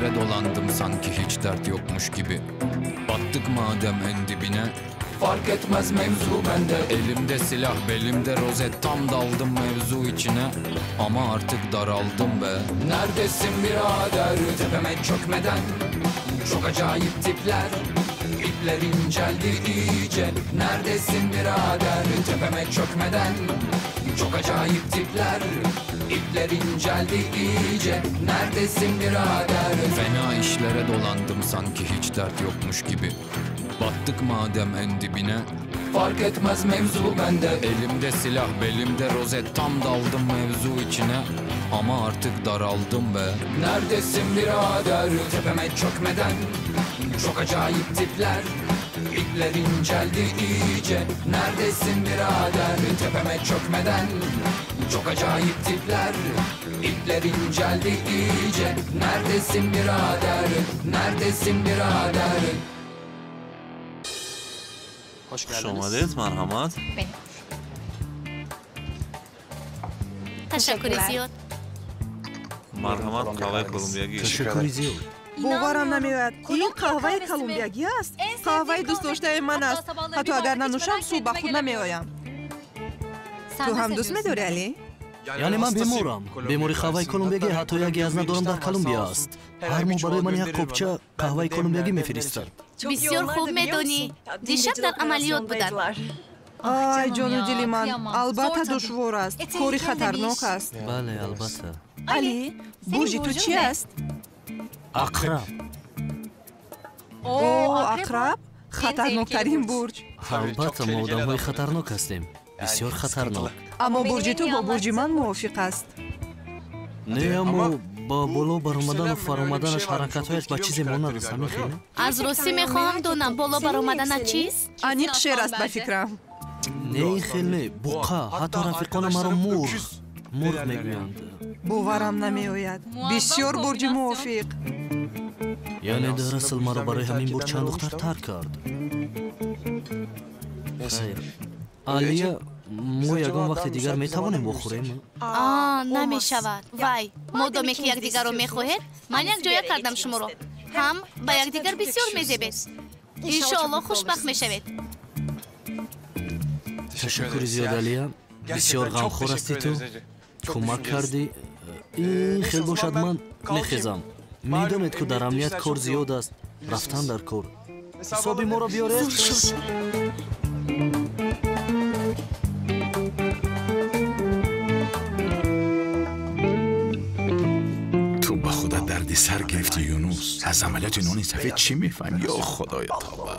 işlere dolandım sanki hiç dert yokmuş gibi. Battık madem en dibine, fark etmez mevzu bende. Elimde silah, belimde rozet, tam daldım mevzu içine. Ama artık daraldım be. Neredesin birader tepeme çökmeden? Çok acayip tipler, ipler inceldi iyice. Neredesin birader tepeme çökmeden? Çok acayip tipler, ipler inceldi iyice. Neredesin birader? Fena işlere dolandım sanki hiç dert yokmuş gibi. Battık madem en dibine, fark etmez mevzu bende. Elimde silah, belimde rozet, tam daldım mevzu içine. Ama artık daraldım be. Neredesin birader tepeme çökmeden? Çok acayip tipler, ipler inceldi iyice. Neredesin birader tepeme çökmeden? Çok acayip tipler, ipler inceldi iyice. Neredesin birader? Neredesin birader? Хуш омадед, марҳамат. Ташаккури зиёд. Марҳамат, қаҳваи колумбиягӣ. Ташаккури зиёд. Боварам намеояд, ин қаҳваи колумбиягӣ аст. Қаҳваи дӯстдоштаи ман аст. Ҳатто агар нанӯшам, субҳ ба худ намеоям. Ту ҳам дӯст медорӣ, Али? Яъне ман беморам. Бемори қаҳваи колумбиягӣ ҳатто яке аз надорам дар Колумбия аст. Ҳар моҳ барои ман як қопча қаҳваи колумбиягӣ мефиристад. Бисёр хуб медонӣ. Дишаб дар амалиёт буданд. Ай, ҷону дили ман, албатта душвор аст. Кори хатарнок аст. Бале, албатта. Али, бурҷи ту чи аст? Ақраб. О, ақраб? Хатарноктарин бурҷ. Албатта, мо одамҳои хатарнок ҳастем. Бисёр хатарнок. Аммо бурҷи ту бо бурҷи ман мувофиқ аст. Не, аммо ба боло баромадану фаромаданаш ҳаракатҳояш ба чизе монанд аст, ҳамин хел? Аз ростӣ мехоҳам донам, боло баромаданат чист? Аниқ шер аст ба фикрам. Не, ин хел не, буқа. Ҳатто рафиқона маро мурғ мурғ мегӯянд. Боварам намеояд, бисёр бурҷи мувофиқ. Яъне дар асл маро барои ҳамин бурҷ чанд духтар тарк кард. Хайр, Алия, мо ягон вақти дигар метавонем вохӯрем? А, намешавад. Вай, модоме ки якдигарро мехоҳед, ман якҷоя кардам шуморо. Ҳам ба якдигар бисёр мезебед. Иншоалло хушбахт мешавед. Ташаккури зиёд, Алия. Бисёр ғамхор ҳастӣ ту. Кӯмак кардӣ. Ин хел бошад, ман мехезам. Медонед, ку дар амният кор зиёд аст. Рафтан дар кор. Ҳисоби моро биёред. Ту ба худат дарди сар гирифтӣ, Юнус. Аз амалиёти нони сафед чӣ мефаҳмӣ? Ё худои тоба!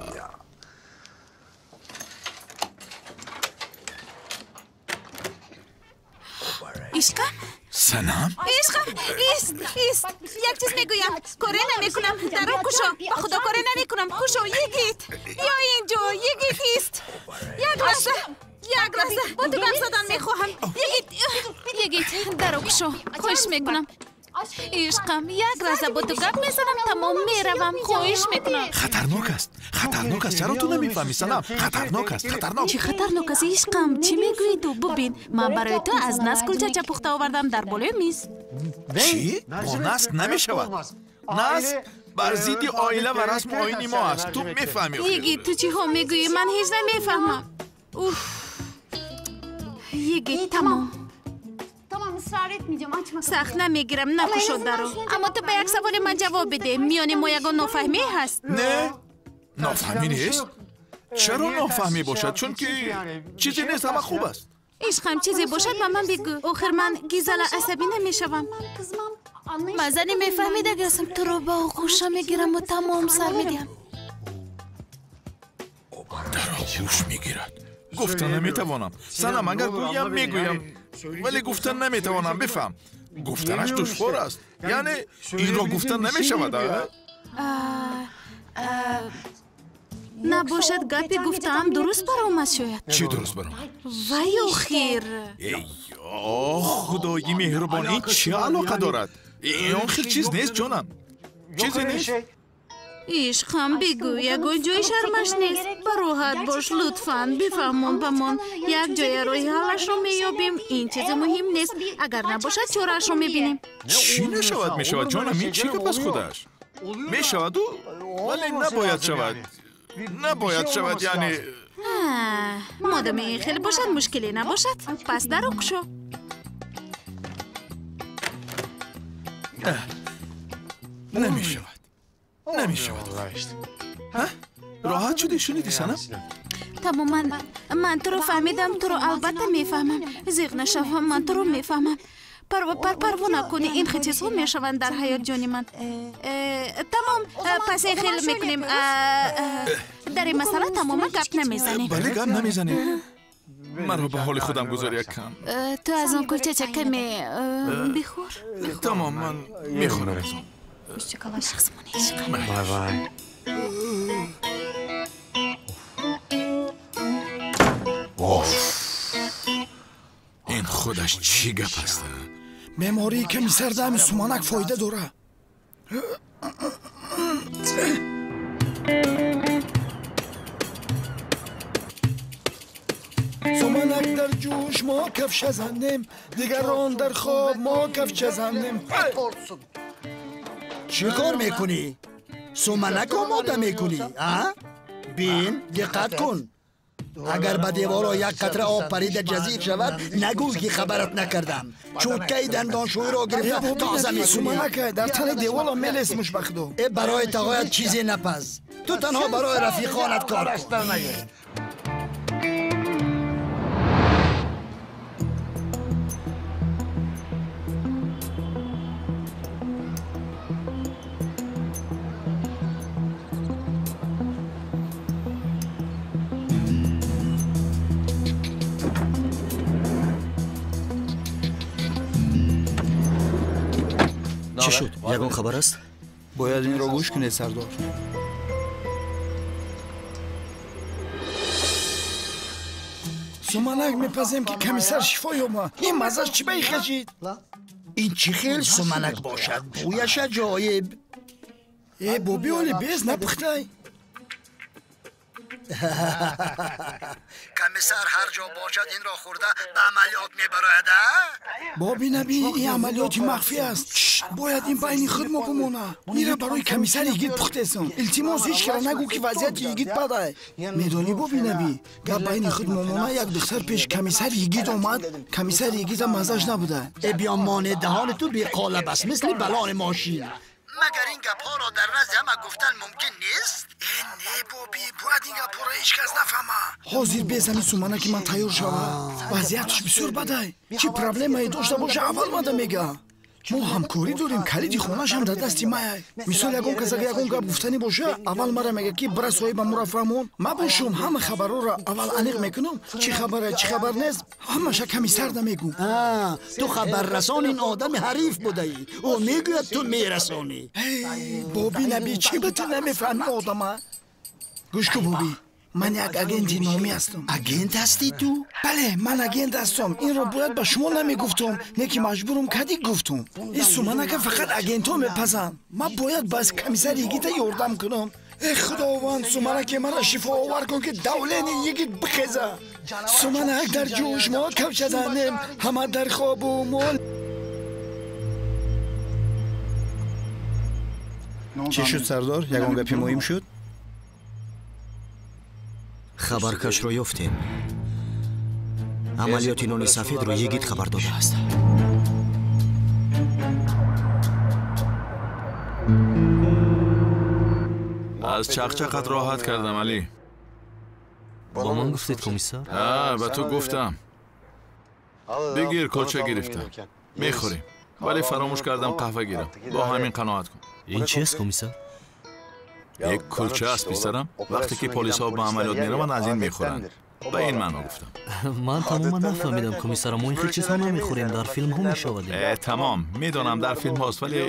Ишқам? Санам? Ишқам, ист, ист. Як чиз мегӯям. Коре намекунам. Даро кушо. Ба худо коре намекунам. Кушо, йигит. Ё инҷо, йигит, ист. Як лаҳза. Як лаҳза. Бо ту гап задан мехоҳам. Йигит, йигит, даро кушо. Хоҳиш мекунам. Ишқам, як лаҳза бо ту гап мезанам, тамом меравам. Хоҳиш мекунам. Хатарнок аст. Хатарнок аст. Чаро ту намефаҳмӣ, Санам? Хатарнок аст, хатарнок. Чӣ хатарнок аст, ишқам? Чӣ мегӯӣ ту? Бубин, ман барои ту аз наск кулчача пухта овардам дар болои миз. Чӣ? Бо наск намешавад. Наск бар зидди оила ва расму оини мо аст. Ту мефаҳмӣ. Йигит, ту чиҳо мегӯӣ? Ман ҳеҷ намефаҳмам. Уф. Йигит, тамом. Сахт намегирам, накушод даро. Аммо ту ба як саволи ман ҷавоб бидеҳ. Миёни мо ягон нофаҳмӣ ҳаст? Не, нофаҳмӣ нест. Чаро нофаҳмӣ бошад? Чунки чизе нест, ҳама хуб аст. Ишқам, чизе бошад ба ман бигӯ. Охир ман гизала асабӣ намешавам. Ман зани мефаҳмидаги ҳастам. Туро ба оғӯшам мегираму тамом сар медиҳам. Дар оғӯш мегирад. Гуфта наметавонам. Санам, агар гӯям мегӯям, вале гуфта наметавонам. Бифаҳм, гуфтанаш душвор аст. Яъне инро гуфта намешавад, а? Набошад, гапи гуфтаам дуруст баромад шояд. Чӣ дуруст баромад? Вай охир. Эй, худои меҳрубон, ин чӣ алоқа дорад? Он хел чиз нест, ҷонам. Чизе нест. Ишқам, бигӯ, ягон ҷои шармаш нест. Бароҳат бош, лутфан, бифаҳмон ба мон. Як ҷоя роҳи ҳаллашро меёбем. Ин чизи муҳим нест. Агар набошад, чораашро мебинем. Чӣ нашавад мешавад, ҷонам? Ин чӣ гап аз худаш? Мешаваду, вале набояд шавад. Набояд шавад, яъне. Модоми ин хел бошад, мушкиле набошад. Пас даро кушо. Намешавад. Намешавад. Роҳат шудӣ, шунидӣ, Санам? Тамоман ман туро фаҳмидам, туро албатта мефаҳмам. Зиқ нашав, ман туро мефаҳмам. Парво накунӣ, ин хел чизҳо мешаванд дар ҳаёт, ҷони ман. Тамом, пас ин хел мекунем. Дар ин масъала тамоман гап намезанем. Бале, гап намезанем. Маро ба ҳоли худам гузор як кам. Ту аз он кулчача каме бихӯр. Тамом, ман мехӯрам аз он. Шахсмони ишқ. Ин худаш чӣ гап аст? Бемории ками сардами суманак фоида дорад. Суманак дар ҷӯш мо кафша занем, дигарон дар хоб мо кафча занем. Чӣ кор мекунӣ? Суманак омода мекунӣ, а? Бин, диққат кун. Агар ба деворо як қатра об парида ҷазир шавад, нагӯй ки хабарат накардам. Чӯткаи дандоншӯиро гирифта тоза мекунӣ. Суманак дар тани деволо мелесмуш ба худо. Э, барои тағоят чизе напаз. Ту танҳо барои рафиқонат кор кун. Чӣ шуд? Ягон хабар аст? Бояд инро гӯш кунед, сардор. Суманак мепазем, ки комиссар шифо ёбад. Ин маззаш чӣ ба ихашид? Ин чӣ хел суманак бошад? Бӯяш аҷоиб. Э, боби оли без напухтай. Комиссар ҳар ҷо бошад, инро хӯрда ба амалиёт мебарояд, а? Боби набӣ, ин амалиёти махфӣ аст. Бояд ин байни худ мо бимонад. Ира барои комиссар йигит пухтесам. Илтимос, ҳеҷ кара нагӯ, ки вазъияти йигит бадай. Медонӣ, боби набӣ, гап байни худ мо монад, як духтар пеш комиссар йигит омад, комиссар йигита маззаш набуда. Э, биё монед, даҳони ту беқолаб аст, мисли балони мошин. Магар ин гапҳоро дар назди ҳама гуфтан мумкин нест? Э, не, боби, бояд ин гапҳоро ҳеҷ кас нафаҳма. Ҳозир безани суманаки ман тайёр шавад. Вазъияташ бисёр бадай. Чӣ проблемае дошта боша, аввал мада мега. Мо ҳамкорӣ дорем, калиди хонашам дар дасти мая. Мисол, ягон кас агар ягон гап гуфтанӣ боша, аввал мара мега, ки бира соҳиба мура фаҳмон. Ма бошум, ҳама хабарҳоро аввал аниқ мекунам, чӣ хабара, чӣ хабар нест, ҳамаша комиссарда мегӯ. Ту хабаррасон ин одами ҳариф будаӣ. Ӯ мегӯяд, ту мерасонӣ. Боби набӣ, чӣ ба ту намефаҳми одама? Гӯш кун, боби, ман як агенти номӣ ҳастам. Агент ҳастӣ ту? Бале, ман агент ҳастам. Инро бояд ба шумо намегуфтам, не ки маҷбурум кадӣ гуфтум. Ин суманака фақат агентҳо мепазанд. Ман бояд ба комиссар йигита ёрдам кунам. Э, худованд, суманаке мара шифоовар кун, ки давлени йигит бихеза. Суманак дар ҷӯш мо кавча занем, ҳама дар хобу мол. Чӣ шуд, сардор? Ягон гапи муҳим шуд? Хабаркашро ёфтем. Амалиёти нони сафедро йигит хабар додааст. Аз чақчақат роҳат кардам, Алӣ. Ба ман гуфтед, комиссар? Ба ту гуфтам. Бигир, кулча гирифтам. Мехӯрем. Вале фаромӯш кардам қаҳва гирам. Бо ҳамин қаноат кун. Ин чист, комиссар? Як кулча аст, писарам. Вақте ки полисҳо ба амалиёт мераванд, аз ин мехӯранд. Ба ин маъно гуфтам. Ман тамоман нафаҳмидам, комиссар. Мо ин хел чизҳо намехӯрем, дар филмҳо мешавадем. Э, тамом, медонам, дар филмҳост, вале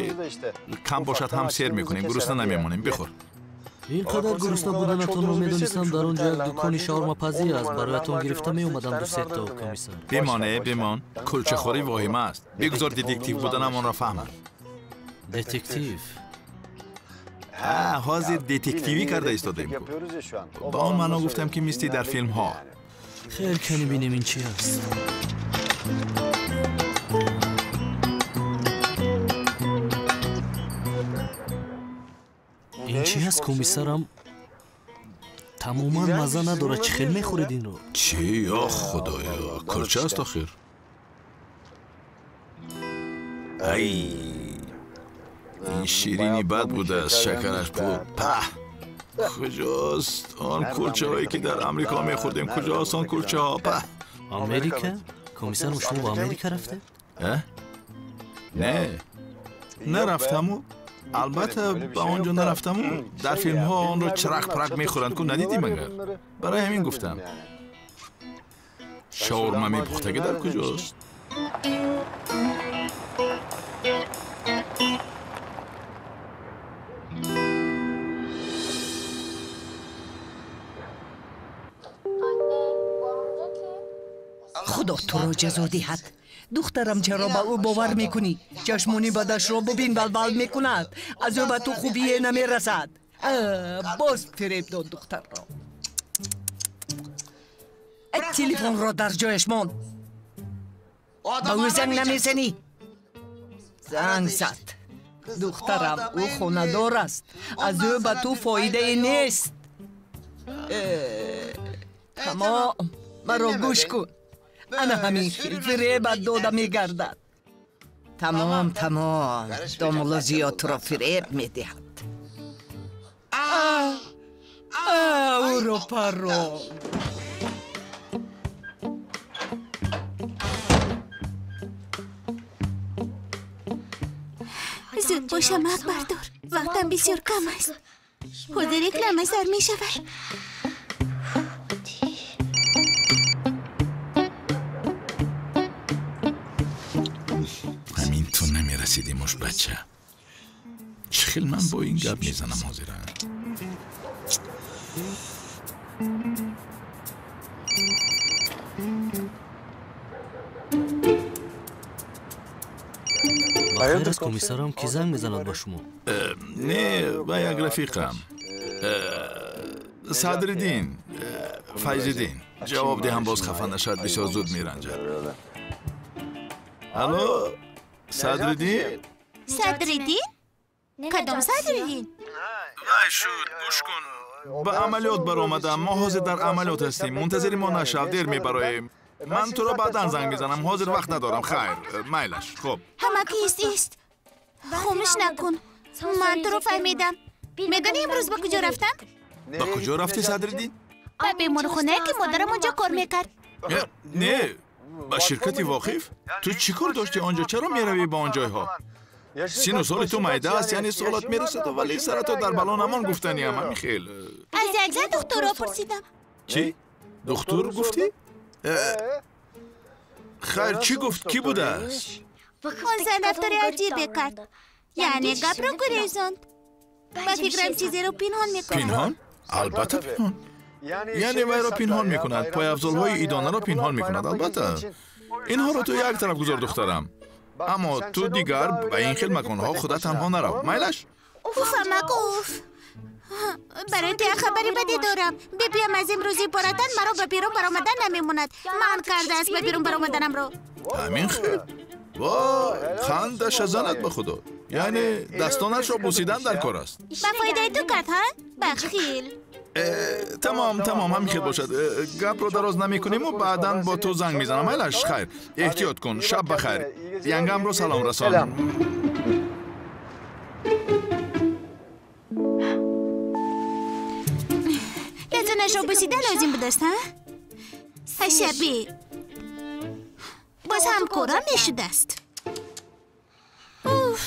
кам бошад ҳам сер мекунем, гурусна намемонем. Бихӯр. Ин қадар гурусна буданатонро медонистам, дар он ҷо як дукони шаурмапазӣ аст, бароятон гирифта меомадам ду-сето, комиссар. Бимон, э, бимон. Кулчахӯрӣ воҳима аст. Бигузор детектив буданам онро фаҳмам. Детектив? Ҳозир детективӣ карда истодаем. Ба он маъно гуфтам, ки мисли дар филмҳо. Хел, кани бинем ин чи аст. Чӣ ҳаст, комиссарам? Тамоман мазза надорад. Чӣ хел мехӯред инро? Чӣ? Ё худоё, кулча аст охир. Ай, ин ширини бад будааст, шакараш пур. Паҳ! Куҷост он кулчаҳое ки дар Амрико мехӯрдем? Куҷост он кулчаҳо? Паҳ! Америка? Комиссарам, шумо ба Америка рафтед? Не, нарафтаму. Албатта, ба он ҷо нарафтаму. Дар филмҳо онро чарақ-пурак мехӯранд, ку надидӣ магар? Барои ҳамин гуфтам. Шаурма мепухтагӣ дар куҷост? Худо туро ҷазо диҳад. Духтарам, чаро ба ӯ бовар мекунӣ? Чашмони бадашро бубин, балбал мекунад. Аз ӯ ба ту хубие намерасад. Боз фиреб дод духтарро. Телефонро дар ҷояш монд. Ба ӯ занг намезанӣ? Занг зад. Духтарам, ӯ хонадор аст. Аз ӯ ба ту фоидае нест. Тамом, маро гӯш кун. Ана ҳамин хел фиребат дода мегардад. Тамом, тамом, домулло зиёд туро фиреб медиҳад. Ӯро парон. Зуд боша, Акбардор, вақтам бисёр кам аст. Ҳозир реклама сар мешавад. Ҳамин ту намерасидӣ, мушбача. Чӣ хел ман бо ин гап мезанам ҳозира? Бахайр аст, комиссарам, ки занг мезанад ба шумо? Не, ба як рафиқам. Садриддин, Файзиддин. Ҷавоб диҳам, боз хафа нашавад, бисёр зуд меранҷад. Алло, Садриддин? Садриддин? Кадом Садриддин? Вай шуд, гӯш кун. Ба амалиёт баромадам. Мо ҳозир дар амалиёт ҳастем. Мунтазири мо нашав, дер мебароем. Ман туро баъдан занг мезанам, ҳозир вақт надорам. Хайр, майлаш. Хуб. Ҳама кист ист. Хомӯш накун. Ман туро фаҳмидам. Медонӣ имрӯз ба куҷо рафтам? Ба куҷо рафтӣ, Садриддин? Ба беморхонае ки модарам онҷо кор мекард. Не, ба ширкати Воқиф? Ту чӣ кор доштӣ он ҷо? Чаро меравӣ ба он ҷойҳо? Сину соли ту майда аст, яъне солат мерасаду, вале сарато дар бало намон гуфтаниам, ҳамин хел. Аз як зан духтурро пурсидам. Чӣ? Духтур гуфтӣ? Хайр, чӣ гуфт? Кӣ будааст? Он зан рафтори аҷибе кард. Яъне гапро гурезонд. Ба фикрам чизеро пинҳон мекунад. Пинҳон? Албатта пинҳон. Яъне вайро пинҳон мекунад, пойафзолҳои идонаро пинҳон мекунад, албатта. Инҳоро ту як тараф гузор, духтарам. Аммо ту дигар ба ин хел маконҳо худа танҳо нарав. Майлаш? Уф, амак, уф. Барои ту як хабари бадӣ дорам. Бибиям аз имрӯз иборатан маро ба берун баромадан намемонад. Манъ кардааст ба берун баромаданамро. Ҳамин хел? Вой, хандаша занад ба худо. Яъне дастонашро бусидан дар кор аст. Ба фоидаи ту кард, ҳа? Бахил. Тамом, тамом, ҳамин хел бошад. Гапро дароз намекуниму баъдан бо ту занг мезанам. Майлаш, хайр. Эҳтиёт кун. Шаб ба хайр. Янгамро салом расон. Дастонашро бусидан лозим будааст, ҳа? Ҳашабӣ. Боз ҳамкорам мешудааст. Уф.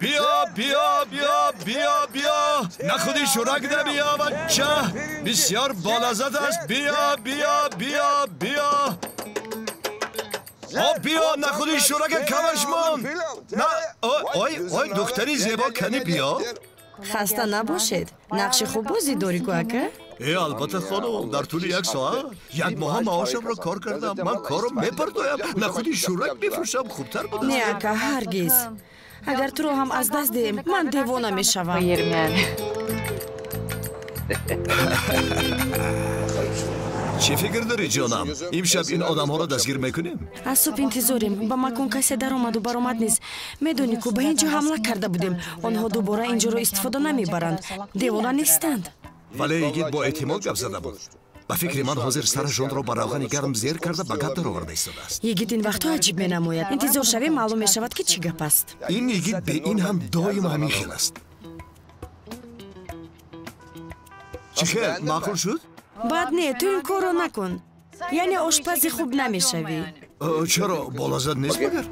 Биё, биё, биё, биё, биё. Нахуди шӯрак биё, бача. Бисёр болаззат аст. Биё, биё, биё, биё. О, биё, нахуди шӯрака камаш мон. На, ой, ой, духтари зебо, кани биё. Хаста набошед. Нақши хуб бозӣ дорӣ ку, ака? Э, албатта, хонум, дар тӯли як соат як моҳа маошамро кор кардам. Ман корро мепардоям, нахуди шӯрак мефурӯшам, хубтар будааст. Не, ака, ҳаргиз. Агар туро ҳам аз даст диҳем, ман девона мешавам. Чӣ фикр дорӣ, ҷонам? Имшаб ин одамҳоро дастгир мекунем? Аз субҳ интизорем. Ба макон касе даромаду баромад нест. Медонӣ ку, ба ин ҷо ҳамла карда будем. Онҳо дубора ин ҷоро истифода намебаранд. Девона нестанд. Вале йигит бо эътимод гап зада буд. Ба фикри ман ҳозир сарашонро ба равғани гарм зер карда ба гап дароварда истодааст. Йигит ин вақтҳо аҷиб менамояд. Интизор шавем, маълум мешавад, ки чӣ гап аст. Ин йигит бе ин ҳам доим ҳамин хел аст. Чӣ хел, маъқул шуд? Баъд не, ту ин корро накун. Яъне ошпази хуб намешавӣ. Чаро, болаззат нест магар?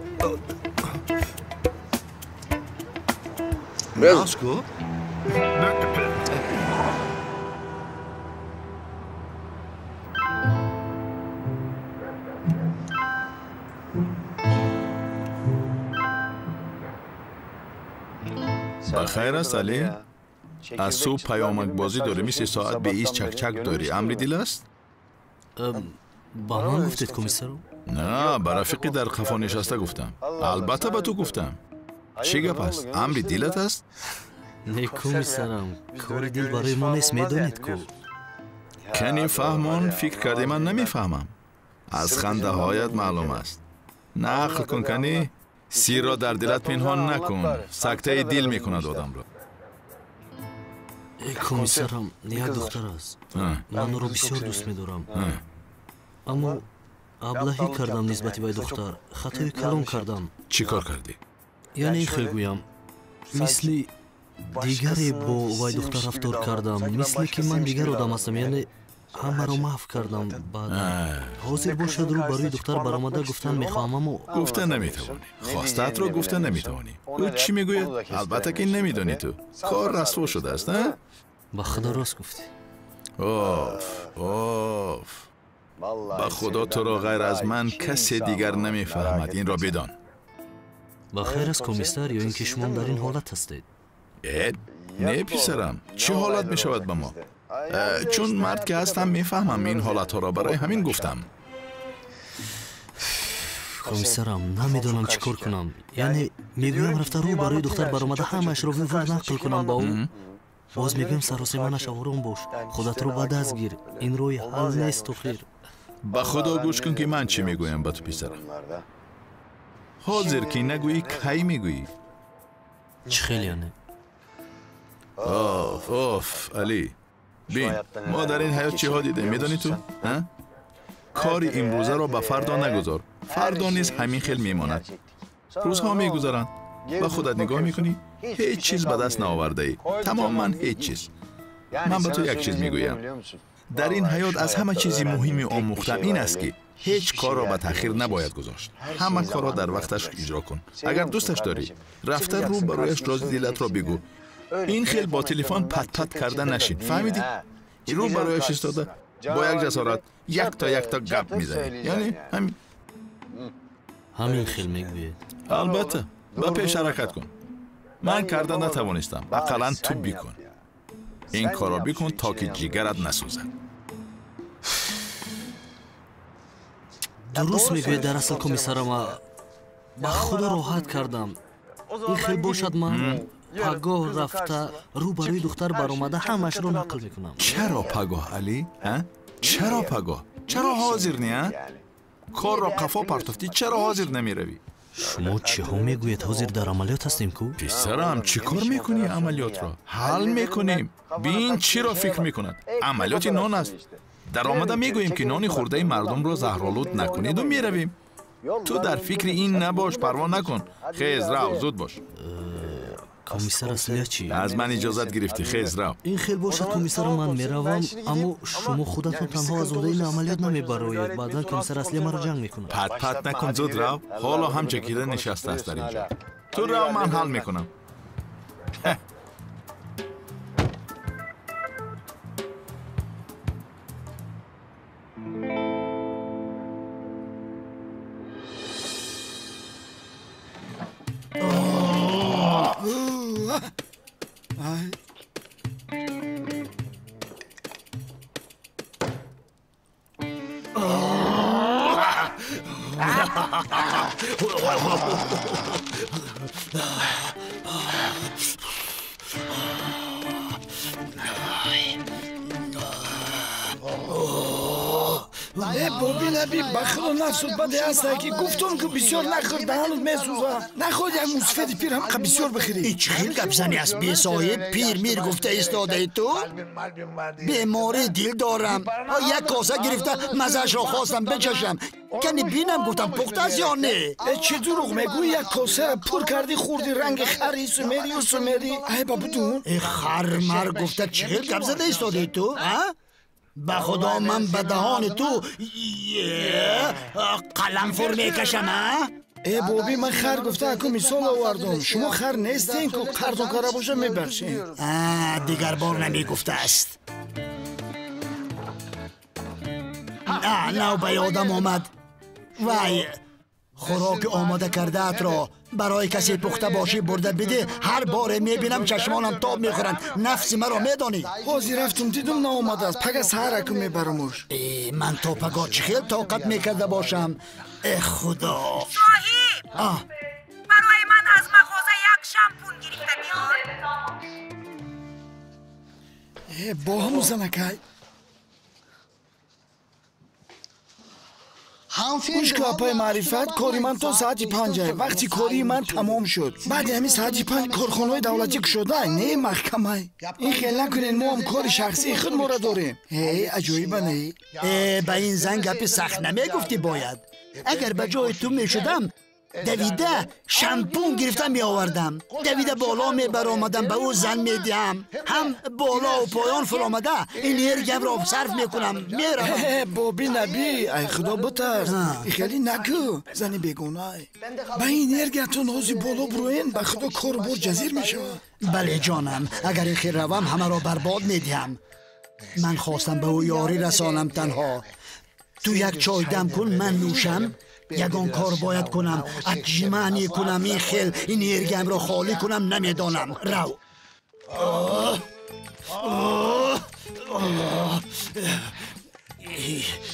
Нағз ку? Ба хайр аст, Али? Аз субҳ паёмакбозӣ дорӣ, мисли соат беист чакчак дорӣ. Амри дил аст? Ба ман гуфтед, комиссару? На, ба рафиқи дар қафо нишаста гуфтам. Албатта ба ту гуфтам. Чӣ гап аст? Амри дилат аст? Не, комиссарам, кори дил барои мо нест, медонед ку. Кани фаҳмон, фикр карди ман намефаҳмам. Аз хандаҳоят маълум аст. Нақл кун, кани. Сирро дар дилат пинҳон накун. Сактаи дил мекунад одамро. Комиссарам, як духтар аст. Ман ӯро бисёр дӯст медорам. Аммо аблаҳӣ кардам нисбати вай духтар. Хатои калон кардам. Чӣ кор кардӣ? Яъне ин хел гӯям, мисли дигаре бо вай духтар рафтор кардам, мисле ки ман дигар одам ҳастам, яъне ҳамаро маҳв кардам. Баъд ҳозир бошад, рӯ ба рӯи духтар баромада гуфтан мехоҳам, аммо гуфта наметавонӣ. Хостаатро гуфта наметавонӣ. Ӯ чӣ мегӯяд? Албатта ки намедонӣ ту. Кор расво шудааст, а? Ба худо рост гуфтӣ. Оф, оф. Ба худо туро ғайр аз ман касе дигар намефаҳмад. Инро бидон. Ба хайр аст, комиссар, ё ин ки шумо дар ин ҳолат ҳастед? Не, писарам, чӣ ҳолат мешавад ба мо? Чун мард ки ҳастам, мефаҳмам ин ҳолатҳоро, барои ҳамин гуфтам. Комиссарам, намедонам чӣ кор кунам. Яъне мегӯям рафта рӯ ба рӯи духтар баромада ҳамаашро вивар нақл кунам ба ӯ. Боз мегӯям саросема нашав, ором бош, худатро ба даст гир. Ин роҳи ҳал нест, охир. Ба худо гӯш кун, ки ман чӣ мегӯям ба ту, писарам. Ҳозир ки нагӯӣ, кай мегӯӣ? Чӣ хел яъне? Оф, оф, Алӣ. Бин, мо дар ин ҳаёт чиҳо дидем, медонӣ ту? Кори имрӯзаро ба фардо нагузор. Фардо низ ҳамин хел мемонад. Рӯзҳо мегузаранд. Ба худат нигоҳ мекунӣ, ҳеҷ чиз ба даст наовардаӣ. Тамоман ҳеҷ чиз. Ман ба ту як чиз мегӯям. Дар ин ҳаёт аз ҳама чизи муҳими омӯхтам ин аст, ки ҳеҷ корро ба таъхир набояд гузошт. Ҳама корро дар вақташ иҷро кун. Агар дӯсташ дорӣ, рафта рӯ ба рӯяш рози дилатро бигӯ. Ин хел бо телефон пат-пат карда нашин. Фаҳмидӣ? Рӯ ба рӯяш истода бо як ҷасорат якто якто гап мезанӣ. Яъне ҳамин. Ҳамин хел мегӯед? Албатта, ба пеш ҳаракат кун. Ман карда натавонистам, ақаллан ту бикун. Ин корро бикун, то ки ҷигарат насӯзад. Дуруст мегӯед, дар асл, комиссарам, ба худо роҳат кардам. Ин хел бошад, ман пагоҳ рафта рӯ ба рӯи духтар баромада ҳамаашро нақл мекунам. Чаро пагоҳ, Алӣ? Чаро пагоҳ? Чаро ҳозир не? Корро қафо партофтӣ, чаро ҳозир намеравӣ? Шумо чиҳо мегӯед? Ҳозир дар амалиёт ҳастем ку? Писарам, чӣ кор мекунӣ амалиётро? Ҳал мекунем. Бин, чиро фикр мекунад. Амалиёти нон аст. Даромада мегӯем, ки нони хӯрдаи мардумро заҳролуд накунеду меравем. Ту дар фикри ин набош, парво накун. Хез, рав, зуд бош. Комиссар, аслия чӣ? Аз ман иҷозат гирифтӣ, хез, рав. Ин хел бошад, комиссар, ман меравам, аммо шумо худатон танҳо аз уҳдаи ин амалиёт намебароед. Баъдан комиссар аслия маро ҷанг мекунад. Пат-пат накун, зуд рав. Ҳоло ҳам чакида нишастааст дар ин ҷо. Ту рав, ман ҳал мекунам. Э, боби наби, ба худо нафсут баде ҳаста ки гуфтум ки бисёр нахӯр, даҳанут месӯза. Нахоҳ як мусфеди пир ҳамқа бисёр бихӯрӣ. Ин чӣ хел гапзанӣ аст, бесоҳиб? Пир мир гуфта истодаи ту? Бемории дил дорам. Як коса гирифта мазаашро хостам бичашам. Кани бинам гуфтам пухтааст ё не? Э, чӣ дурӯғ мегӯӣ? Як косаро пур кардӣ, хӯрдӣ, ранги хари сумерию сумерӣ. Айба будун? Э, хар мар гуфта чӣ хел гап зада истодаи ту, а? Ба худо ман ба даҳони ту қаламфур мекашам, а? Э, боби, ман хар гуфта аку мисол овардум. Шумо хар нестен ку, қартон кара боша мебахшем. Дигар бор намегуфтааст. Нав ба ёдам омад. Вай, хӯроки омода кардаатро барои касе пухта бошӣ бурда бидӣ. Ҳар боре мебинам чашмонам тоб мехӯранд. Нафси маро медонӣ. Ҳозир рафтум, дидум наомадааст. Пага саҳар аку мебарамуш. Э, ман то пагоҳ чӣ хел тоқат мекарда бошам? Э, худо! Соҳиб, барои ман аз мағоза як шампун гирифта биёр. Э, бо ҳамун занакай. Гӯш ку, апаи маърифат, кори ман то соати 5. Вақти кории ман тамом шуд. Баъди ҳамин соати 5 корхонаҳои давлатӣ кушода, не маҳкамай. Ин хел накунед, мо ҳам кори шахсии худ мора дорем. Э, аҷоиба не? Э, ба ин зан гапи сахт намегуфтӣ бояд. Агар ба ҷои ту мешудам, давида шампун гирифта меовардам. Давида боло мебаромадам, ба ӯ зан медиҳам. Ҳам болову поён фуромада энергиямро сарф мекунам, меравам. Э, боби наби, ай худо битарс. Хеле накӯ, зани бегонай. Ба энергиятон ҳозир боло буроен, ба худо кору бор ҷазир мешавад. Бале ҷонам, агар ин хел равам ҳамаро барбод медиҳам. Ман хостам ба ӯ ёрӣ расонам танҳо. Ту як чой дам кун, ман нӯшам. Ягон кор бояд кунам, отжимание кунам, ин хел энергиямро холӣ кунам, намедонам. Рав.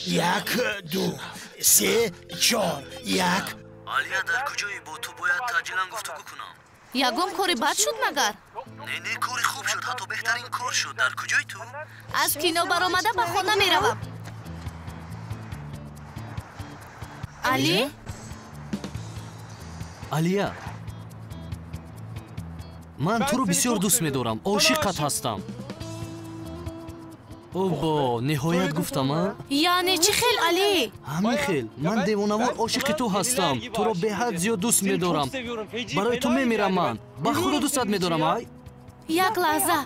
Як, ду, се, чор, як. Алия, дар куҷое? Бо ту бояд таъҷилан гуфтугӯ кунам. Ягон кори бад шуд магар? Не, не, кори хуб шуд, ҳатто беҳтарин кор шуд. Дар куҷои ту? Аз кино баромада ба хона меравам. Али? Алия, ман туро бисёр дӯст медорам, ошиқат ҳастам. Обо, ниҳоят гуфтам, а? Яъне чӣ хел, Али? Ҳамин хел, ман девонавор ошиқи ту ҳастам. Туро беҳад зиёд дӯст медорам. Барои ту мемирам ман. Ба худо дӯстат медорам, ай? Як лаҳза.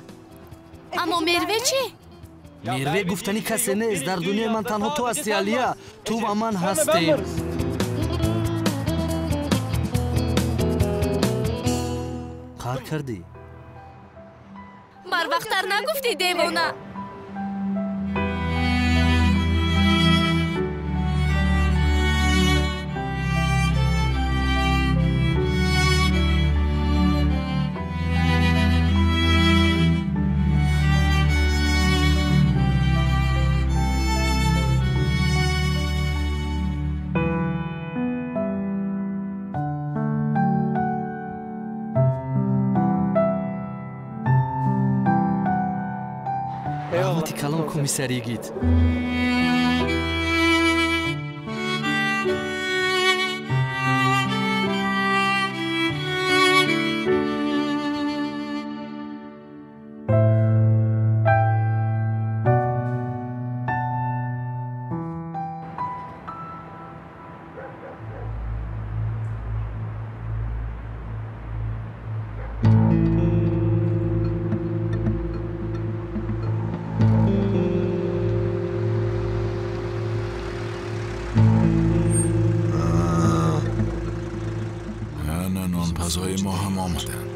Аммо Мерве чӣ? Мерве гуфтани касе нест. Дар дунёи ман танҳо ту ҳастӣ, Алия. Ту ва ман ҳастем. Қар кардӣ? Барвақттар нагуфтӣ, девона. Калон комиссар Йигит. нонпазҳои мо ҳам омаданд.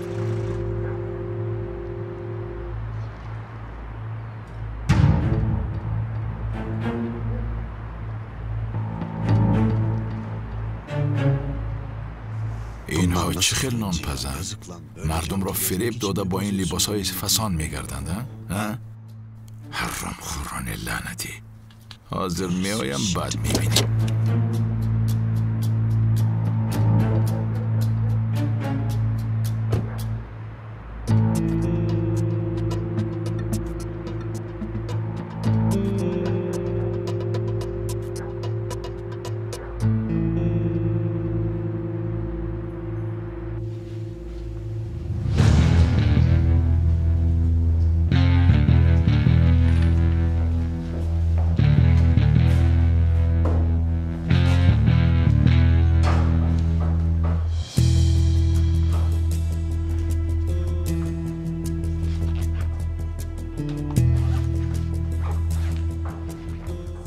Инҳо чӣ хел нонпазанд? Мардумро фиреб дода бо ин либосҳои фасон мегарданд, а? Ҳаромхӯрони лаънатӣ. Ҳозир меоям, баъд мебинем.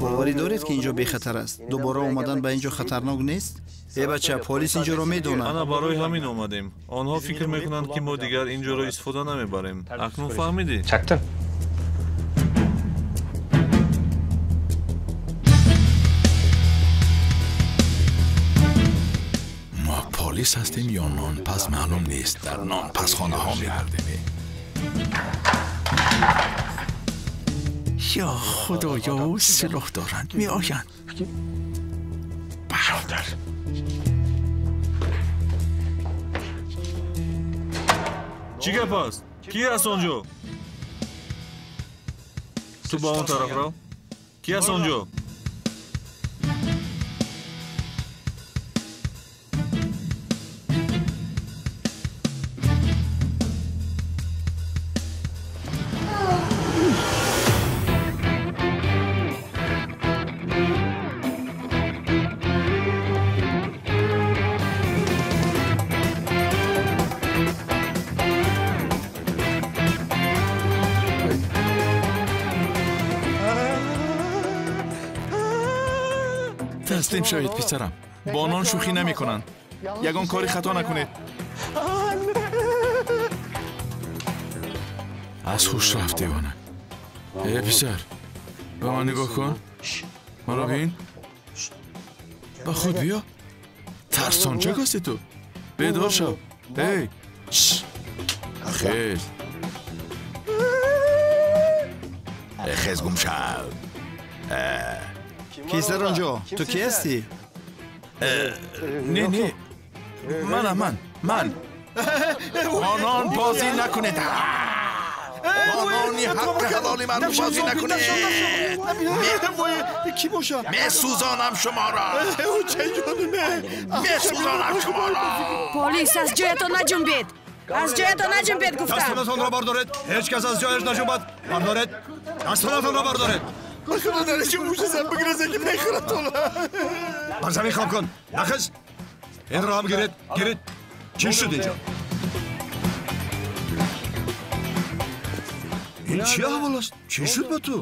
Боварӣ доред, ки инҷо бехатар аст? Дубора омадан ба инҷо хатарнок нест? Э бача, полис инҷоро медонад. Ана барои ҳамин омадем. Онҳо фикр мекунанд, ки мо дигар инҷоро истифода намебарем. Акнун фаҳмидӣ? Мо полис ҳастем ё нонпаз маълум нест. Дар нонпазхонаҳо мегардем. Я худоё, силоҳ доранд, меоянд. Бародар. Чӣ гап аст? Ки аст он ҷо? Ту ба он тараф рав. Ки аст он ҷо? Таслим шавед, писарам. Бо нон шӯхӣ намекунанд. Ягон кори хато накунед. Аз ҳуш рафт девона. Э писар, ба ман нигоҳ кун. Маро бин. Ба худ биё. Тарсончак ҳасти ту. Бедор шав. Эй! Хез. Хез, гум шав. Кист дар он ҷо? Ту ки ҳастӣ? Не, не, манам, ман, ман. Бо нон бозӣ накунед. Бо нони ҳаққи ҳалоли мардум бозӣ накунед. Ки бошад? Месӯзонам шуморо. Месӯзонам шуморо. Полис, аз ҷоятон наҷунбед. Аз ҷоятон наҷунбед, гуфтам. Дастонатонро бардоред. Ҳеҷ кас аз ҷояш наҷунбад. Бардоред. Дастонатонро бардоред. Худо дарчи мушасам бигреза ки мехӯратон. Бар замин хоб кун. Нахез. Инро ҳам гиред, гиред. Чӣ шуд инҷо? Ин чӣ аҳвол аст? Чӣ шуд ба ту?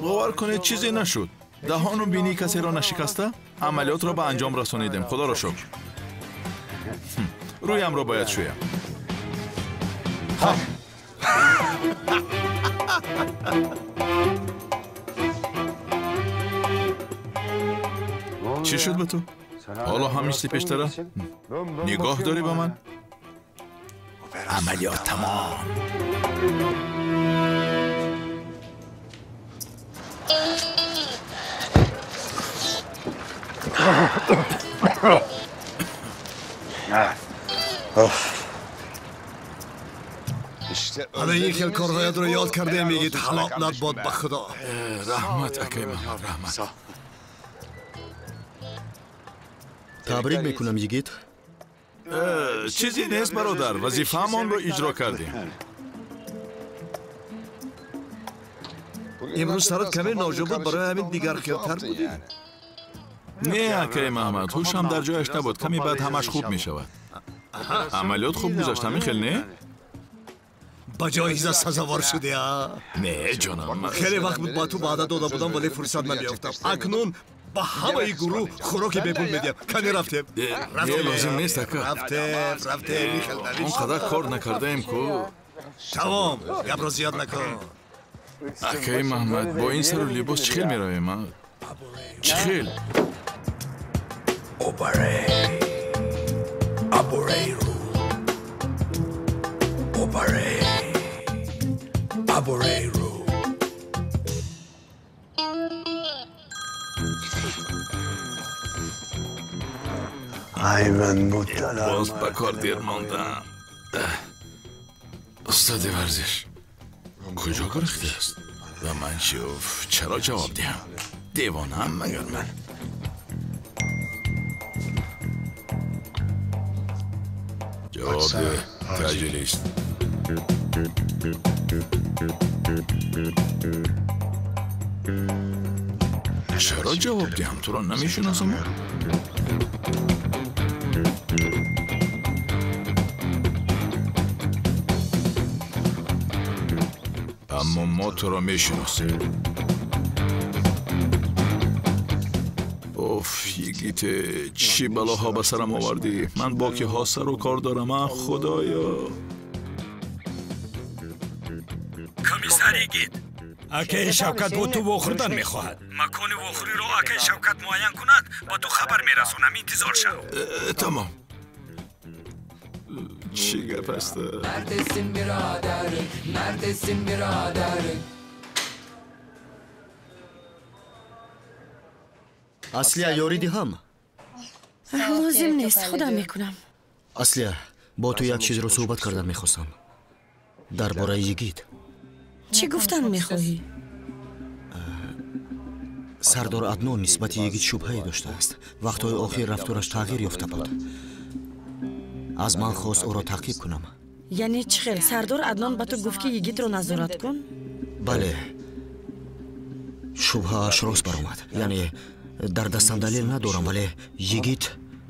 Бовар кунед, чизе нашуд. Даҳону бинии касеро нашикаста, амалиётро ба анҷом расонидем. Худоро шукр. Рӯямро бояд шӯям. Чӣ шуд ба ту? Ҳоло ҳам мисли пештара нигоҳ дорӣ ба ман? Амалиёт тамом. Ана ин хел корҳоятро ёд кардем, мегид ҳалок набод ба Худо. Раҳмат, акай Маҳмад, раҳмат. Табрик мекунам, йигит. Чизе нест, бародар, вазифаамонро иҷро кардем. Имрӯз сарат каме ноҷо буд, барои ҳамин дигархелтар будӣ. Не, акай Маҳмад, ҳушам дар ҷояш набуд. Каме баъд ҳамаш хуб мешавад. Амалиёт хуб гузашт, ҳамин хел не? Ба ҷоиза сазовор шудӣ, а? Не, ҷонам. Хеле вақт буд ба ту ваъда дода будам, вале фурсат намеёфтам. Акнун ба ҳамаи гурӯҳ хӯроки бепул медиҳам. Кане рафтем? Не, лозим нест, ака. Рафтем, рафтем, михел Он қадар кор накардаем ку. Тамом, гапро зиёд накун. Акаи Маҳмад, бо ин сару либос чӣ хел меравем, а? Чӣ хел? Боз ба кор дер мондам. Устоди варзиш куҷо гурехтааст? Ба ман чӣ? Уф, чаро ҷавоб диҳам? Девонаам магар ман? Ҷавоб деҳ, таъҷилист. Чаро ҷавоб диҳам? Туро намешиносам? Аммо мо туро мешиносем. Оф, Йигите, чӣ балоҳо ба сарам овардӣ? Ман бо киҳо сару кор дорам, а худоё? Комиссар Йигит, акаи Шавкат бо ту вохӯрдан мехоҳад. Макони вохӯриро акаи Шавкат муайян кунад, ба ту хабар мерасонам, интизор шав. Тамом. Чӣ гап аст? Neredesin birader? Neredesin birader? Аслия, ёрӣ диҳам? Лозим нест, худам мекунам. Аслия, бо ту як чизро суҳбат кардан мехостам. Дар бораи Йигит. Чӣ гуфтан мехоҳӣ? Сардор Аднон нисбати Йигит шубҳае доштааст. Вақтҳои охир рафтораш тағйир ёфта буд. Аз ман хост ӯро таъқиб кунам. Яъне чӣ хел? Сардор Аднон ба ту гуфт, ки Йигитро назорат кун? Бале. Шубҳааш рост баромад. Яъне дар дастам далел надорам, вале Йигит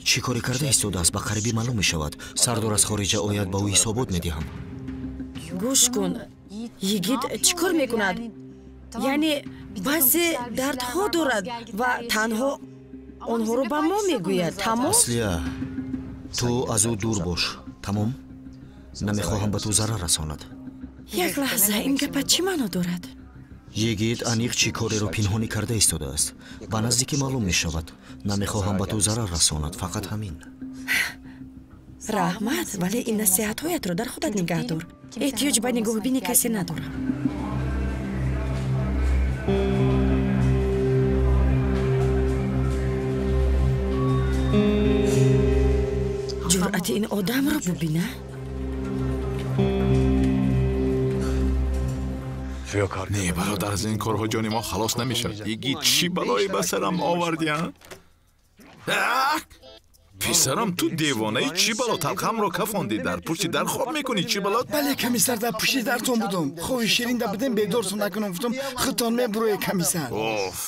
чӣ коре карда истодааст, ба қарибӣ маълум мешавад. Сардор аз хориҷа ояд, ба ӯ ҳисобот медиҳам. Гӯш кун, Йигит чӣ кор мекунад? Яъне баъзе дардҳо дорад ва танҳо онҳоро ба мо мегӯяд. Тамом? Аслия, ту аз ӯ дур бош, тамом? Намехоҳам ба ту зарар расонад. Як лаҳза, ин гапа чӣ маъно дорад? Йигит аниқ чӣ кореро пинҳонӣ карда истодааст. Ба наздикӣ маълум мешавад. Намехоҳам ба ту зарар расонад, фақат ҳамин. Раҳмат, вале ин насиҳатҳоятро дар худат нигаҳ дор. Эҳтиёҷ ба нигоҳубини касе надорам. Ҷуръати ин одамро бубина. Не, бародар, аз ин корҳо ҷони мо халос намешавад. Йигит, чӣ балое ба сарам овардӣ, а? Писарам, ту девонаи, чӣ бало талқамро кафондӣ? Дар пушти дар хоб мекунӣ, чӣ бало? Бале, комиссар, дар пушти дартон будум. Хоби ширинда будем, бедортон накунам, гуфтам худтон мебуроед, комиссар. Оф,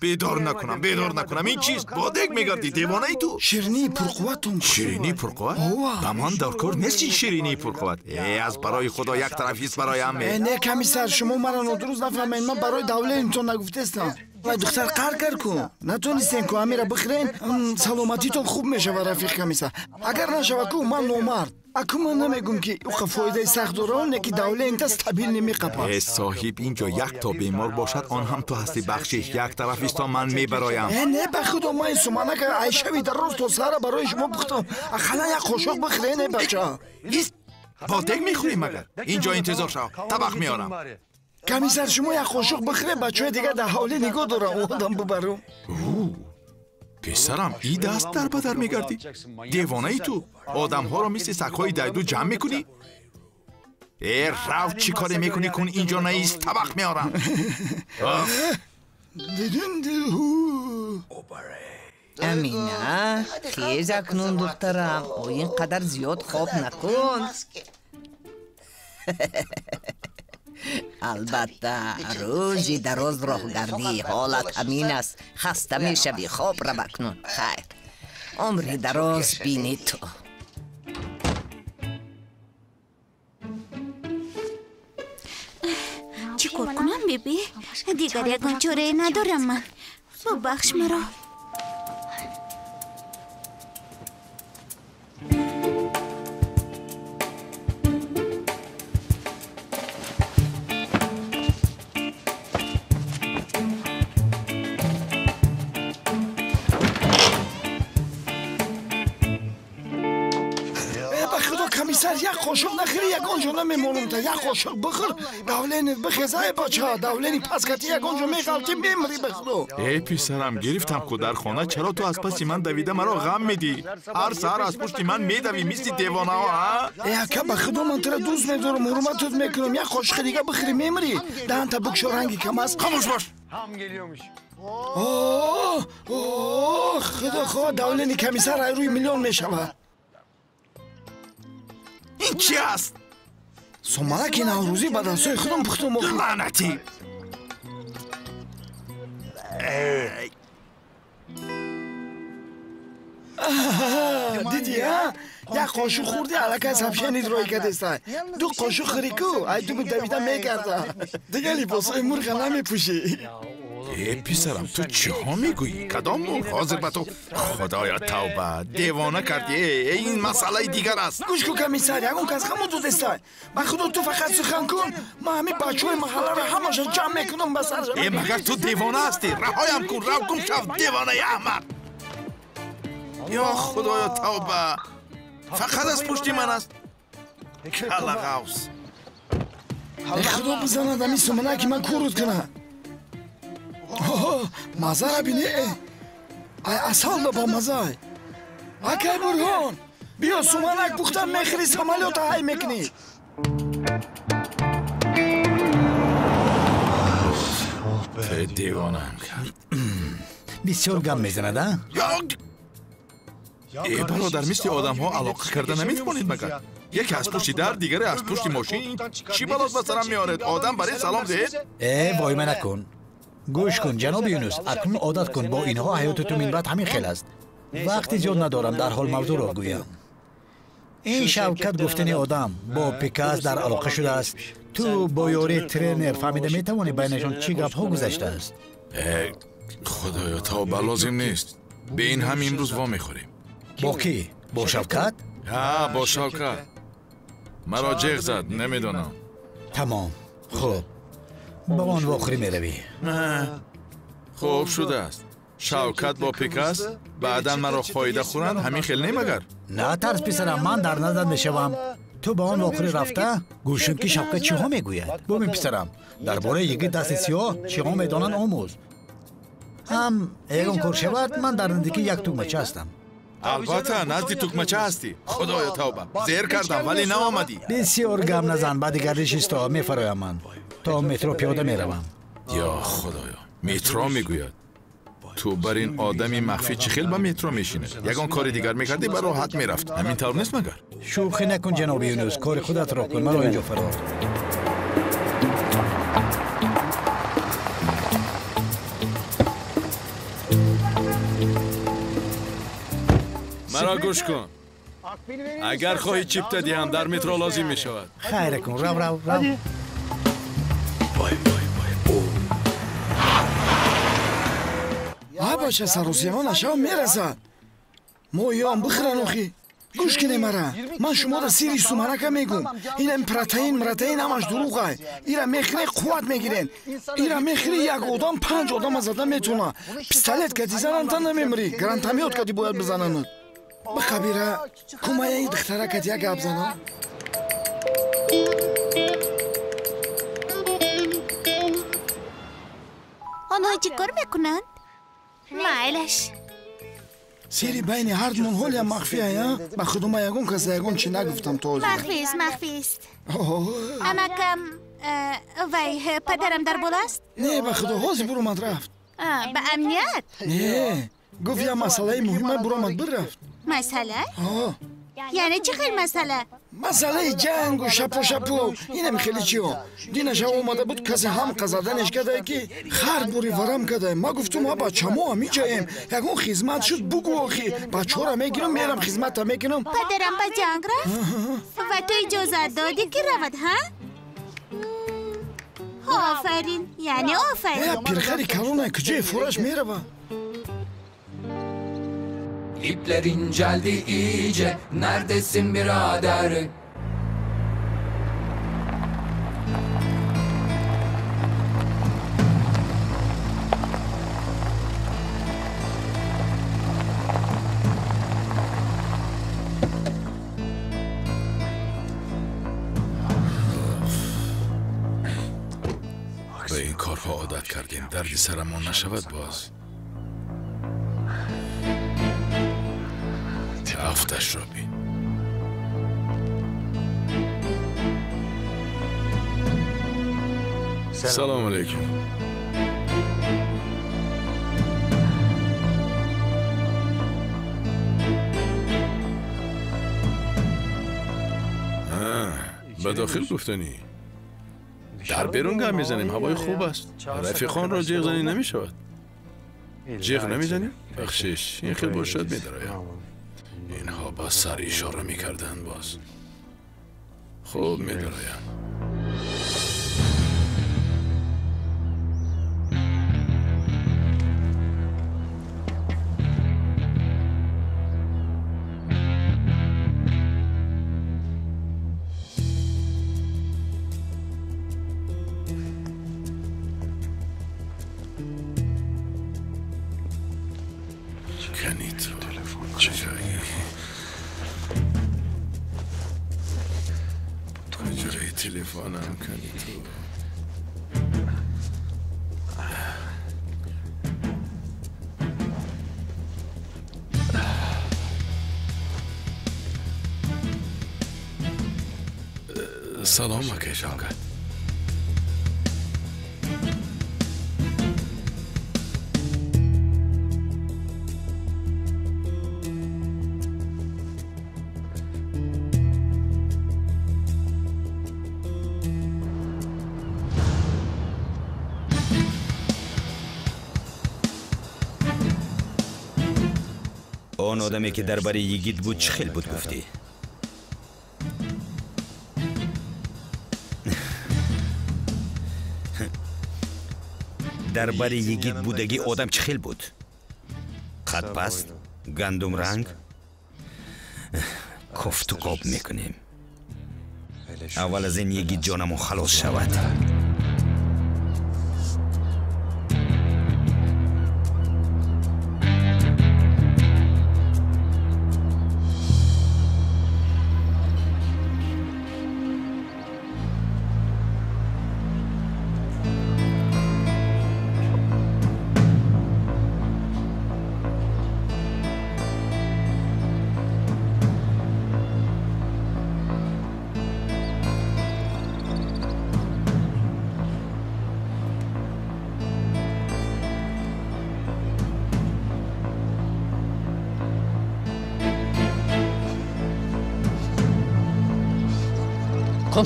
бедор накунам, бедор накунам. Ин чист? Бодек мегардӣ, девонаи ту? Ширинии пурқувватон. Ширинии пурқувват? Ба ман дар кор нест ин ширинии пурқувват. Э, аз барои худо як тараф ҳис бароям ме. Не, комиссар, шумо маро нодуруст нафаҳмед. Ман барои давленитон нагуфтестам. Вай, духтар, қар кар ку. Натонистем ку амира бихӯрен, саломатитон хуб мешавад, рафиқ комиссар. Агар нашавад ку, ман номард. Аку ман намегум, ки уқа фоидаи сахт дора, не ки давлента стабил намеқапад. Э, соҳиб, инҷо як то бемор бошад, он ҳам ту ҳастӣ. Бахшиш, як тараф исто, ман мебароям. Э, не, ба худо, ман ин суманака айшави дар рост то саҳара барои шумо пухтам. Ақаллан як қошуқ бихӯрен, э бача. Ист, бодек мехӯрӣ магар? Инҷо интизор шав, табақ меорам. Комиссар, шумо як қошуқ бихӯре, бачаҳои дигар дар ҳавлӣ нигоҳ дорам, одам бубарум. Писарам, ид аст дар ба дар мегардӣ? Девонаи ту? Одамҳоро мисли сагҳои дайду ҷамъ мекунӣ? Э, рав, чӣ коре мекунӣ кун, инҷо наист, табақ меорам. Амина, хез акнун, духтарам, о ин қадар зиёд хоб накун. Албатта, рӯзи дароз роҳгардӣ, ҳолат ҳамин аст. Хаста мешавӣ, хоб рав акнун. Хайр, умри дароз бинӣ ту. Чӣ кор кунам, биби? Дигар ягон чорае надорам ман. Бубахш маро. Комиссар, як қошуқ нахӯри, ягон ҷо намемонам. Та як қошуқ бихӯр, давленит бихеза, э бача, давлени паскати ягон ҷо меғалтӣ, мемирӣ ба худо. Э, писарам, гирифтам ку дар хона, чаро ту аз паси ман давида маро ғам медиҳӣ? Ҳар саҳар аз пушти ман медавӣ мисли девонаҳо, а? Э, ака, ба худо, ман тура дӯст медорам, ҳурматот мекунам. Як қошуқи дига бихӯрӣ, мемирӣ. Даҳанта бикушо, ранги кам аст. Хомӯш бош. О, худо хоҳад, давлени комиссар ай рӯи миллион мешавад. Ин чи аст? Соманаки наврӯзӣ ба дастҳои худам пухтум. Лаънатӣ! Дидӣ, а? Як қошуқ хӯрдӣ, аллакай сабшенит рӯй кардеста. Ду қошуқ хӯрӣ ку, ай думи давида мегарда. Дигар либосҳои мурға намепӯшӣ. Э писарам, ту чиҳо мегӯӣ? Кадом мурғ? Ҳозир ба ту, худоё тавба, девона кардӣ. Э, ин масъалаи дигар аст. Гӯш кун, комиссар, ягон кас ҳамон додестай. Ба худо, ту фақат сухан кун, ман ҳамин бачаҳои маҳалларо ҳамаша ҷамъ мекунам ба сар. Э, магар ту девона ҳастӣ? Раҳоям кун, рав гум шав, девонаи аҳмақ. Ё худоё тавба, фақат аз пушти ман аст. Калағавс. Э худо бизанад ҳамин суманаки ман курут кунад. Мазара бине, ай асалда ба мазай. Акай Бурҳон, биё суманак пухта мехӯри, самолёта ҳай мекунӣ. Девонаам кард. Бисёр гап мезанад, а? Э бародар, мисли одамҳо алоқа карда наметавонед магар? Яке аз пушти дар, дигаре аз пушти мошин. Чӣ балот ба сарам меоред? Одам барои салом диҳед? Э, войма накун. Гӯш кун, ҷаноби Юнус, акнун одат кун, бо инҳо ҳаёти ту минбаъд ҳамин хел аст. Вақти зиёд надорам, дарҳол мавзӯъро гӯям. Ин Шавкат гуфтани одам бо Пикас дар алоқа шудааст. Ту бо ёрии тренер фаҳмида метавонӣ байнашон чӣ гапҳо гузаштааст. Э, худоё тавба, лозим нест. Бе ин ҳам имрӯз вомехӯрем. Бо кӣ? Бо Шавкат? Ҳа, бо Шавкат. Маро ҷеғ зад, намедонам. Тамом, хуб, ба он вохӯрӣ меравӣ. Хуб шудааст. Шавкат бо Пикас баъдан маро фоида хӯранд, ҳамин хел не магар? На тарс писарам, ман дар назар мешавам. Ту ба он вохӯрӣ рафта гӯш кун, ки Шавкат чиҳо мегӯяд. Бубин писарам, дар бораи йигит дасти сиёҳ чиҳо медонанд омӯз. Ҳам ягон кор шавад, ман дар наздикии як тугмача ҳастам. Албатта, назди тугмача ҳастӣ. Худоё тавба, зер кардам, вале наомадӣ. Бисёр гап назан, баъди гардиш исто, мефароям ман. То метро пиёда меравам. Ё худоё, метро мегӯяд. Ту бар ин одами махфӣ чӣ хел ба метро мешинед? Ягон кори дигар мекардӣ, ба роҳат мерафт. Ҳамин тавр нест магар? Шӯхӣ накун, ҷаноби Юнус, кори худатро кун, маро инҷо фарор. Маро гӯш кун. Агар хоҳӣ чипта диҳам, дар метро лозим мешавад. Хайр кун, рав, рав, рав. Вой, вой, вой. А бача, саросема нашав мерасад. Мо ёам бихӯран охи. Гӯш кине мара. Ман шуморо сири суманака мегӯм. Инам протеин, мратеин ҳамаш дурӯғай. Ира мехӯре қувват мегирен. Ира мехӯри як одам панҷ одама зада метавона. Пистолет кати занан та намемирӣ. Гранатомёт кати бояд бизананат. Бақабира, кумаяи духтара кати як гап занам. Онҳо чӣ кор мекунанд? Майлаш. Сири байни ҳардумон ҳолиам махфия, я? Ба худо ман ягон каса ягон чӣ нагуфтам то ҳозир. Махфист, махфист. Амакам, вай, падарам дар боло аст? Не, ба худо, ҳозир буромад рафт. Ба амният? Не, гуфт як масъалаи муҳима буромад бирафт. Масъала? Яъне чӣ хел масъала? Масъалаи ҷангу шапу-шапу, инам хеле чиҳо. Динаша омада буд, касе ҳам қазаданеш кардае, ки хар бури варам кардае. Ма гуфтум, а бача, мо ҳамиҷаем, ягон хизмат шуд бугӯ охи. Бачаҳоро мегирам, мерам хизмата мекунам. Падарам ба ҷанг рафт ва ту иҷозат додӣ, ки равад, ҳа? Офарин, яъне офарин. Э, пирхари калона куҷои фураш мерава? İpler inceldi iyice, neredesin birader? Ба ин корҳо одат кардем, дарди сарамон нашавад боз. Афташро бин. Салом алейкум. Ба дохил гуфтанӣ. Дар берун гап мезанем, ҳавои хуб аст. Рафиқонро ҷеғ занӣ намешавад. Ҷеғ намезанем? Бахшиш, ин хел бошад медароям. Инҳо ба сар ишора мекарданд боз. Хуб медароям. Кани ту куҷоӣ? Куҷои телефонам, кани ту? Салом, акай Шавкат. Он одаме ки дар бари Йигит буд чӣ хел буд гуфтӣ? Дар бари Йигит будагӣ одам чӣ хел буд? Қадпаст, гандумранг? Кофту коб мекунем. Аввал аз ин Йигит ҷонамон халос шавад.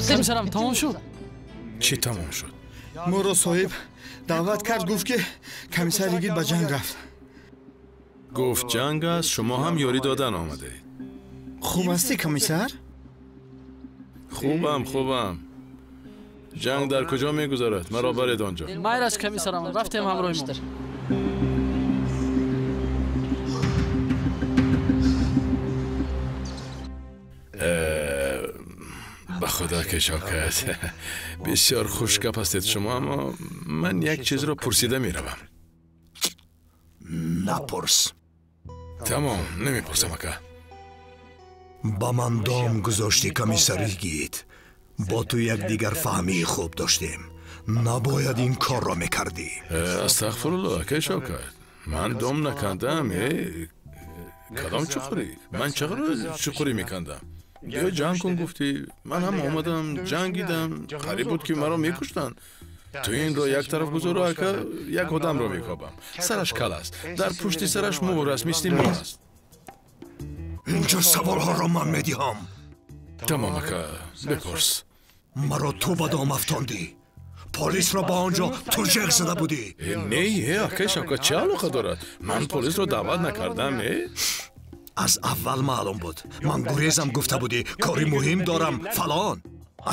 Комиссарам, тамом шуд? Чӣ тамом шуд? Моро соҳиб даъват кард, гуфт ки комиссар Йигит ба ҷанг рафт. Гуфт ҷанг аст, шумо ҳам ёрӣ додан омадаед. Хуб ҳастӣ, комиссар? Хубам, хубам. Ҷанг дар куҷо мегузарад? Маро баред он ҷо. Майраш, комиссарам, рафтем ҳамроҳи мо. Ба худо ки Шавкат, бисёр хушгап ҳастед шумо, аммо ман як чизро пурсида меравам. Напурс. Тамом, намепурсам, ака. Ба ман дом гузоштӣ, комиссар Йигит. Бо ту якдигар фаҳмии хуб доштем. Набояд ин корро мекардӣ. Астағфирулло, акай Шавкат, ман дом накандам. Кадом чуқурӣ? Ман чаро чуқурӣ мекандам? Биё ҷанг кун гуфтӣ, ман ҳам омадам, ҷангидам, қариб буд ки маро мекуштанд. Ту инро як тараф гузору, ака, як одамро мекобам. Сараш кал аст, дар пушти сараш мӯр аст, мисли мор аст. Инҷо саволҳоро ман медиҳам. Тамом, ака, бипурс. Маро ту ба дом афтондӣ. Полисро ба он ҷо ту ҷеғ зада будӣ. Не, акай Шавкат, чӣ алоқа дорад? Ман полисро даъват накардам. Аз аввал маълум буд. Ман гурезам гуфта будӣ, кори муҳим дорам, фалон.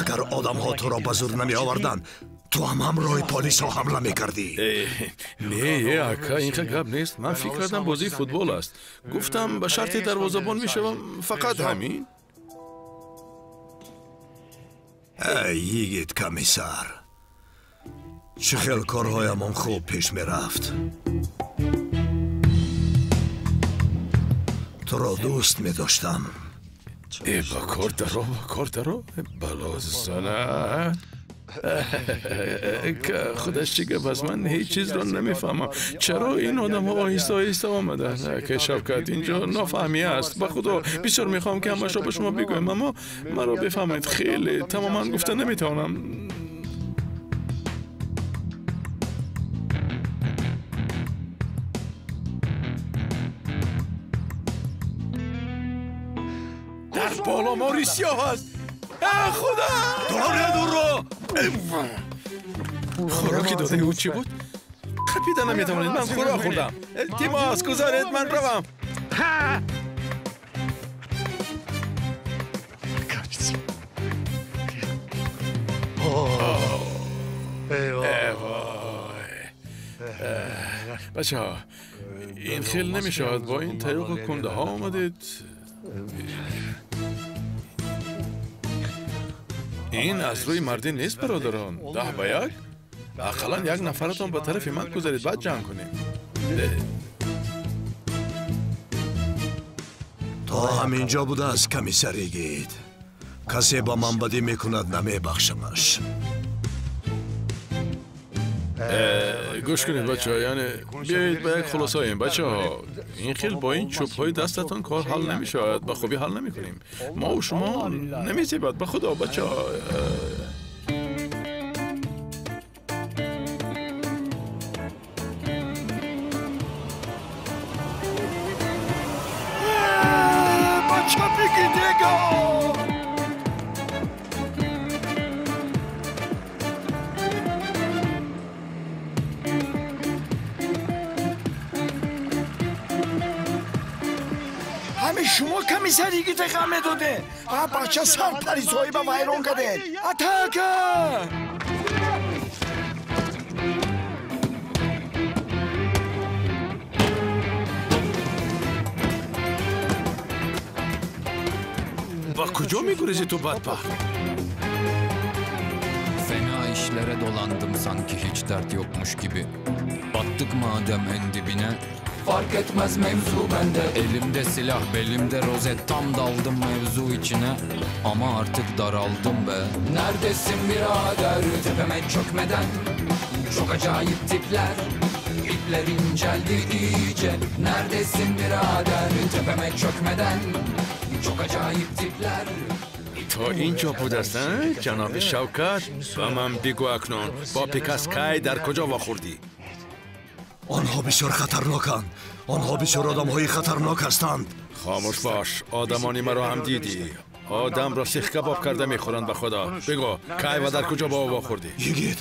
Агар одамҳо туро ба зур намеоварданд, ту ҳам ҳамроҳи полисҳо ҳамла мекардӣ. Не, ака, ин хел гап нест. Ман фикр кардам бозии футбол аст. Гуфтам ба шарти дарвозабон мешавам, фақат ҳамин. Эй, Йигит комиссар, чӣ хел корҳоямон хуб пеш мерафт. Туро дӯст медоштам. Ба кор даро, ба кор даро, бало занад. Худаш чӣ гап аст, ман ҳеҷ чизро намефаҳмам. Чаро ин одамҳо оҳиста оҳиста омаданд? Акай Шавкат, инҷо нофаҳмӣ аст. Ба худо бисёр мехоҳам ки ҳамашро ба шумо бигӯям, аммо маро бифаҳмед, хеле тамоман гуфта наметавонам. Дар боло мори сиёҳ аст. Худо! Доред ӯро! Хӯроки додаи ӯ чӣ буд? Қапида наметавонед, ман хӯрок хӯрдам. Илтимос, гузоред ман равам. Бачаҳо, ин хел намешавад. Бо ин таёқу кундаҳо омадед. Ин аз рӯи мардӣ нест, бародарон. 10 ба 1. Ақаллан як нафаратон ба тарафи ман гузаред, баъд ҷанг кунем. То ҳаминҷо будааст, комиссар Йигит. Касе ба ман бадӣ мекунад, намебахшамаш. Гӯш кунед, бачаҳо, яъне биёед ба як хулосаем, бачаҳо. Ин хел бо ин чӯбҳои дастатон кор ҳал намешавад, ба хубӣ ҳал намекунем. Мову шумо намезебад, ба худо, бачаҳо. Бача бигӣ дега! Ҳами шумо комиссар Йигите ғам медоде. А бача сар пари соҳиба вайрон кардед. Атака! Ба куҷо мегурезӣ ту, бадбахт? Fena işlere dolandım sanki hiç dert yokmuş gibi. Battık madem en dibine. Fark etmez mevzu bende. Elimde silah, belimde rozet, tam daldım mevzu içine. Ama artık daraldım be. Neredesin birader tepeme çökmeden? Çok acayip tipler, ipler inceldi iyice. Neredesin birader tepeme çökmeden? Çok acayip tipler. То ин ҷо будааст, ҷаноби Шавкат? Ба ман бигӯ акнун, бо Пикас кай дар куҷо вохӯрдӣ? Онҳо бисёр хатарноканд. Онҳо бисёр одамҳои хатарнок ҳастанд. Хомӯш бош, одамони маро ҳам дидӣ. Одамро сихкабоб карда мехӯранд, ба худо. Бигӯ, кай ва дар куҷо бо ӯ вохӯрдӣ? Йигит,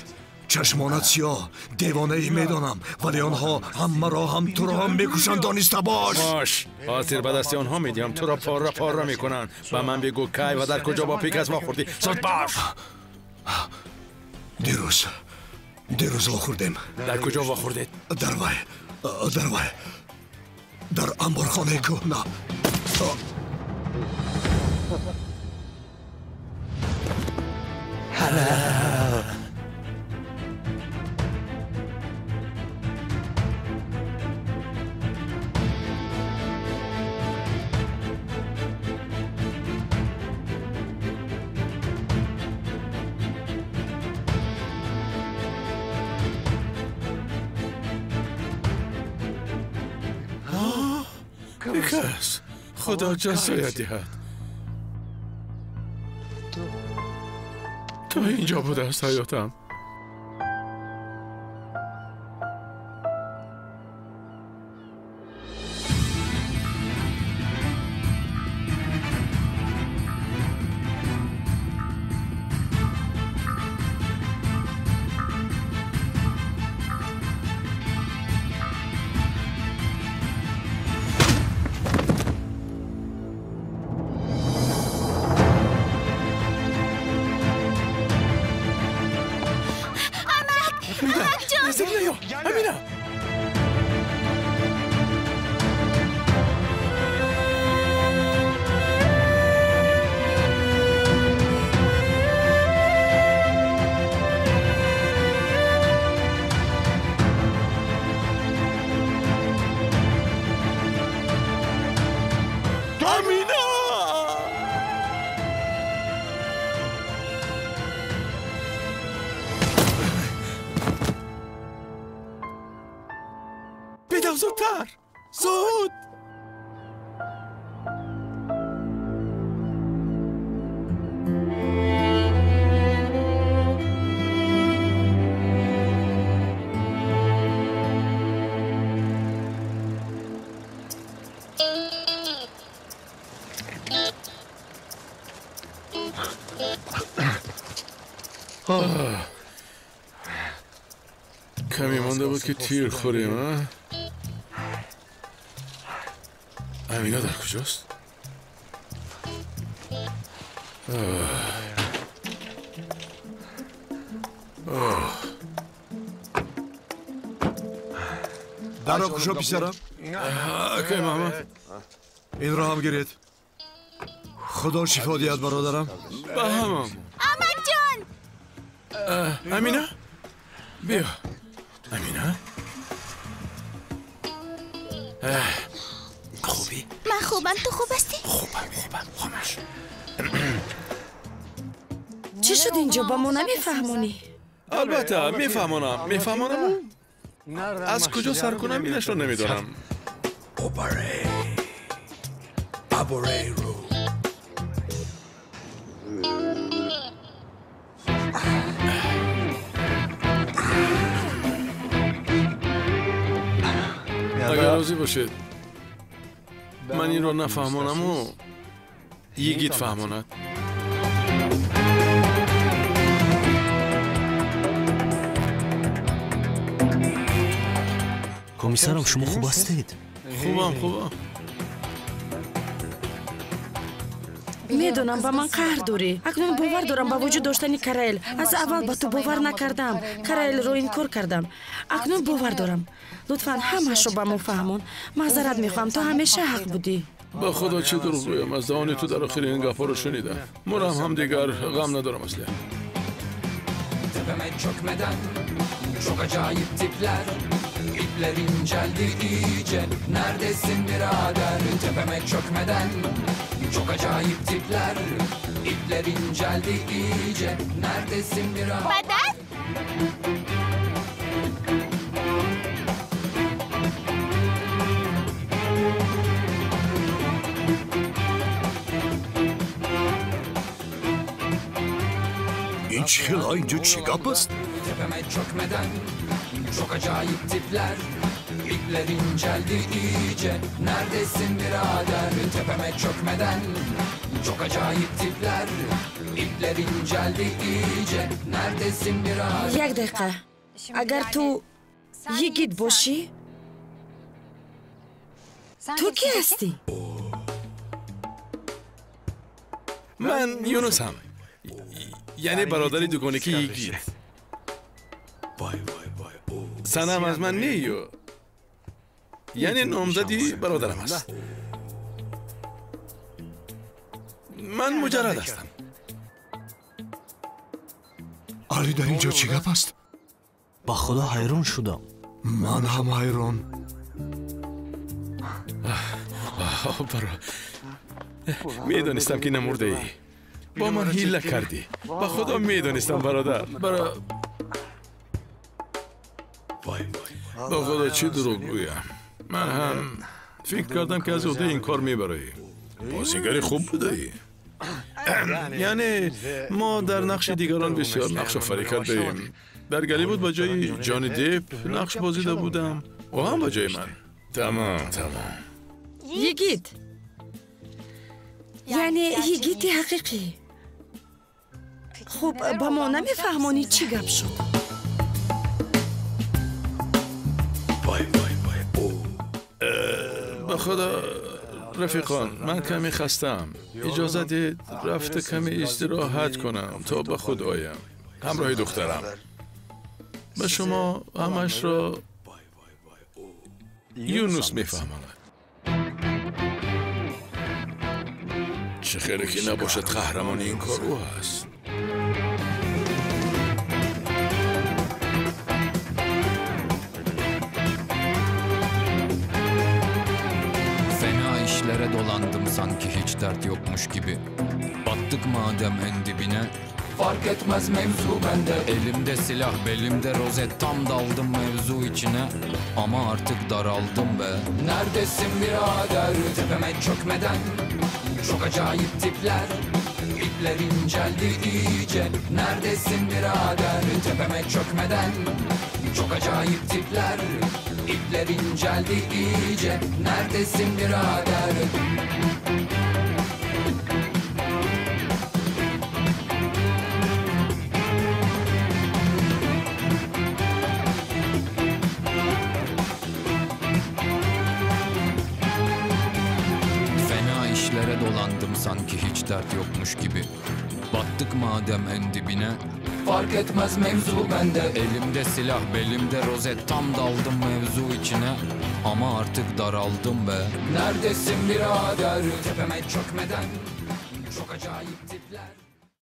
чашмонат сиёҳ, девонаи медонам, вале онҳо ҳам маро, ҳам туро ҳам мекушанд, дониста бош. Бош, ҳозир ба дасти онҳо медиҳам, туро пора пора мекунанд. Ба ман бигӯ, кай ва дар куҷо бо Пикас вохӯрдӣ? Зуд бош! Дирӯз вохӯрдем. Дар куҷо вохӯрдед? Дар вай, дар вай, дар амборхонаи кӯҳна. Пикас, худо ҷазоят диҳад. То ин ҷо будааст ҳаётам. Амина! Амина! Бедав, зудтар! Зуд! Каме монда буд ки тир хӯрем, а? Амина дар куҷост? Дарро кушо, писарам. Акай Маҳмад. Инро ҳам гиред. Худо шифо диҳад, бародарам. Ба ҳамам. Амакҷон! Амина? Биё. Амина? Хубӣ? Ман хубам, ту хуб ҳастӣ? Хубам, хубам, хомӯш. Чӣ шуд инҷо? Ба мо намефаҳмонӣ? Албатта, мефаҳмонам. Мефаҳмонаму? Аз куҷо сар кунам, инашро намедонам. Агар розӣ бошед, ман инро нафаҳмонаму Йигит фаҳмонад. Комиссарам, шумо хуб ҳастед? Хубам, хубам. Медонам, ба ман қаҳр дорӣ. Акнун бовар дорам ба вуҷуд доштани Караэл. Аз аввал ба ту бовар накардам, Караэлро инкор кардам. Акнун бовар дорам. Лутфан ҳамаашро ба мо фаҳмон. Маъзарат мехоҳам, ту ҳамеша ҳақ будӣ. Ба худо чӣ дурӯғ гӯям, аз даҳони ту дар охири ин гапҳоро шунидам. Мурам ҳам дигар ғам надорам аслия. Tepeme çökmeden çok acayip tipler. İpler inceldi iyice. Neredesin birader? Tepeme çökmeden çok acayip tipler. İpler inceldi iyice. Neredesin birader? Падар? Ин чӣ хел, инҷо чӣ гап аст? Tepeme çökmeden çok acayip tipler. İpler inceldi iyice. Neredesin birader? Tepeme çökmeden çok acayip tipler. İpler inceldi iyice. Neredesin birader? Як дақиқа. Агар ту Йигит бошӣ, ту кӣ ҳастӣ? Ман Юнусам, яъне бародари дугоники Йигит. Санам аз ман не ю, яъне номзади бародарам аст. Ман муҷаррад ҳастам. Али, дар ин ҷо чӣ гап аст? Ба худо ҳайрон шудам. Ман ҳам ҳайрон. Баро, медонистам, ки намурдаӣ. Бо ман ҳилла кардӣ. Ба худо медонистам, бародар. Ба худо чӣ дурӯғ гӯям, ман ҳам фикр кардам, ки аз ӯҳдаи ин кор мебароӣ. Бозигари хуб будаӣ. Яъне мо дар нақши дигарон бисёр нақшофарӣ кардаем. Дар Голливуд ба ҷои Ҷони Деп нақш бозида будам, ӯ ҳам ба ҷои ман. Тамом, тамом. Йигит, яъне Йигити ҳақиқӣ. Хуб, ба мо намефаҳмонӣ, чӣ гап шуд? Ба худо, рафиқон, ман каме хастаам. Иҷоза диҳед рафта каме истироҳат кунам, то ба худ оям ҳамроҳи духтарам. Ба шумо ҳамашро Юнус мефаҳмонад. Чӣ хеле ки набошад, қаҳрамони ин кор ӯ ҳаст. Fena işlere dolandım sanki hiç dert yokmuş gibi. Battık madem en dibine. Fark etmez mevzu bende. Elimde silah, belimde rozet, tam daldım mevzu içine. Ama artık daraldım be. Neredesin birader? Tepeme çökmeden çok acayip tipler. İpler inceldi iyice. Neredesin birader? Tepeme çökmeden çok acayip tipler. İpler inceldi iyice. Neredesin birader? Fena işlere dolandım sanki hiç dert yokmuş gibi. Battık madem en dibine. Fark etmez mevzu bende. Elimde silah, belimde rozet, tam daldım mevzu içine. Ama artık daraldım be. Neredesin birader? Tepeme çökmeden çok acayip tipler.